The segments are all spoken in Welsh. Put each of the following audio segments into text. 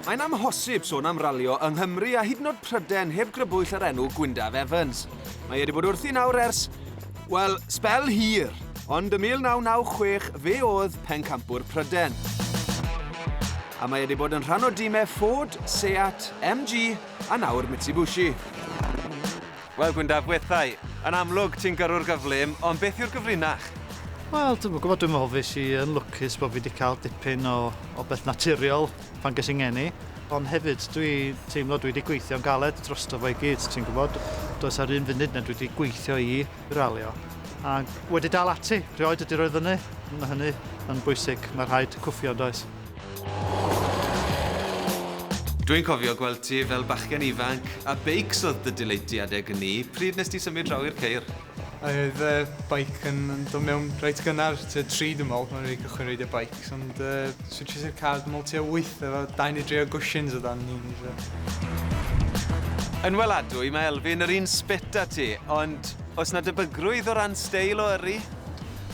Mae'n amhosib sôn am ralio yng Nghymru a hyd yn oed Pryden heb grybwyll yr enw Gwyndaf Evans. Mae e wedi bod wrthi nawr ers, wel, sbel hir, ond ym 1996 fe oedd pencampwr Pryden. A mae e wedi bod yn rhan o dimau Ford, Seat, MG a nawr Mitsubishi. Wel, Gwyndaf, wethau, yn amlwg ti'n gyrrwr gyflym, ond beth yw'r gyfrinach? Wel, dwi'm yn gwybod, dwi'n meddwl fues i yn lwcus bod fi wedi cael dipyn o, o beth naturiol pan ges i'n ngeni. Ond hefyd, dwi teimlo dwi wedi gweithio'n galed drosto fo i gyd, ti'n gwybod. Does ar un funud na dwi wedi gweithio i ralio. A wedi dal ati, rioed wedi rhoi fyny. Mae hynny yn bwysig, mae rhaid cwffio, does? Dwi'n cofio gweld ti fel bachgen ifanc, a beics oedd dy dileiti adeg 'ny. Pryd nes di symud draw i'r ceir? Oedd y bike yn, yn dod mewn reit gynnar, tua 3 dwi'n meddwl, pan o'n i wedi cychwyn reidio bikes, ond uh, switches i'r car dwi'n meddwl tua 8 efo 2 neu 3 o gwshins o dan ni. So. Yn weladwy, mae Elfyn yr un spit â ti, ond oes 'na debygrwydd o ran steil o yrru?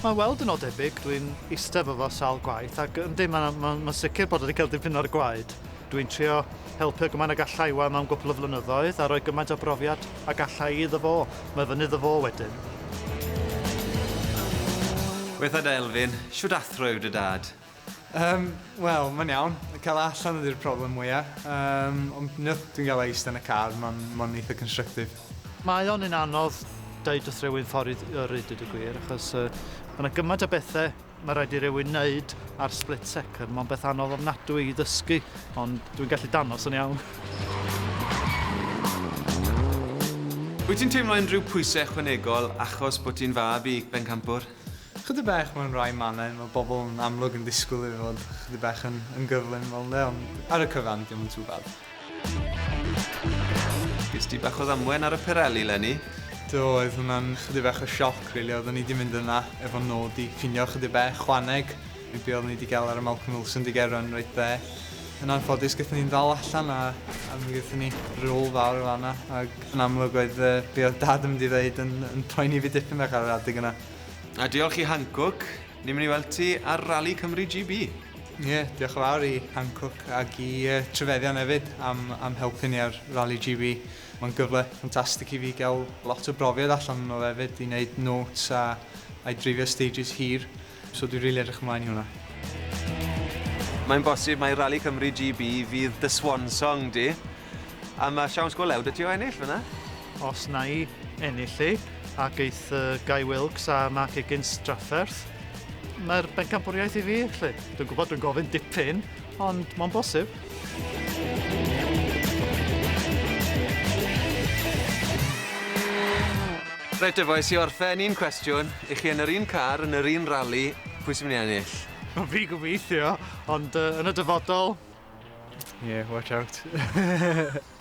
Mae'n weld yn o debyg, dwi'n eistedd efo fo sawl gwaith ac yndi mae'n ma, ma sicr bod wedi cael dipyn o'r gwaed. Dwi'n trio helpu gymaint ag alla i wan mewn gwpl o flynyddoedd a rhoi gymaint o brofiad ag alla i iddo fo. Mae fyny iddo fo wedyn. Wetha da Elfyn, shwt athro yw dy dad? Um, Wel, mae'n iawn. Cael allan ydy'r problem mwyaf. Um, ond dwi'n gael eist yn y car, mae'n ma eitha constructive. Mae o'n un anodd deud wrth rywun ffordd i yrru, dweud y gwir, achos uh, mae yna gymaint o bethau mae rhaid i rywun wneud ar split second. Mae'n beth anodd ofnadwy i ddysgu, ond dwi'n gallu danos yn iawn. Wyt ti'n teimlo unrhyw pwysau ychwanegol achos bod ti'n fab i bencampwr? Chydig bach mewn rai mannau, mae bobl yn amlwg yn disgwyl i fi fod chydig bach yn, yn gyflym fel yna, ond ar y cyfan, dim yn too bad. Ges ti bach o ddamwen ar y Pirelli 'leni? Do, oedd hwnna'n chydig bach o sioc rili, oeddwn i 'di mynd yna efo nod i ffindio chydig bach chwaneg i be oeddwn i 'di gael ar y Malcolm Wilson Digeron reit dde. Yn anffodus gaethon ni'n ddal allan a, a mi gaethon ni rôl fawr o fanna ac yn amlwg oedd uh, be oedd dad yn mynd i ddeud yn, yn poeni fi dipyn bach ar yr adeg yna. A diolch i Hankook, ni'n mynd i weld ti ar Rali Cymru GB. Ie, yeah, diolch yn fawr i Hankook ac i uh, Trefeddion hefyd am, am helpu ni ar Rally GB. Mae'n gyfle ffantastig i fi gael lot o brofiad allan yno hefyd i wneud notes a, a i dreifio stages hir. So dwi'n rili edrych ymlaen i hwnna. Mae'n bosib mai Rally Cymru GB fydd dy swan song di. A mae siawns go lew 'da ti o ennill fyna. Os na i ennill hi, a geith uh, Guy Wilkes a Mark Higgins drafferth, mae'r bencampwriaeth i fi, felly. Dwi'n gwybod dwi'n gofyn dipyn, ond mae'n bosib. Reit te bois, i orffen un cwestiwn, i chi yn yr un car, yn yr un rali, pwy sy'n mynd i ennill? Fi gobeithio, ond uh, yn y dyfodol... Yeah, watch out.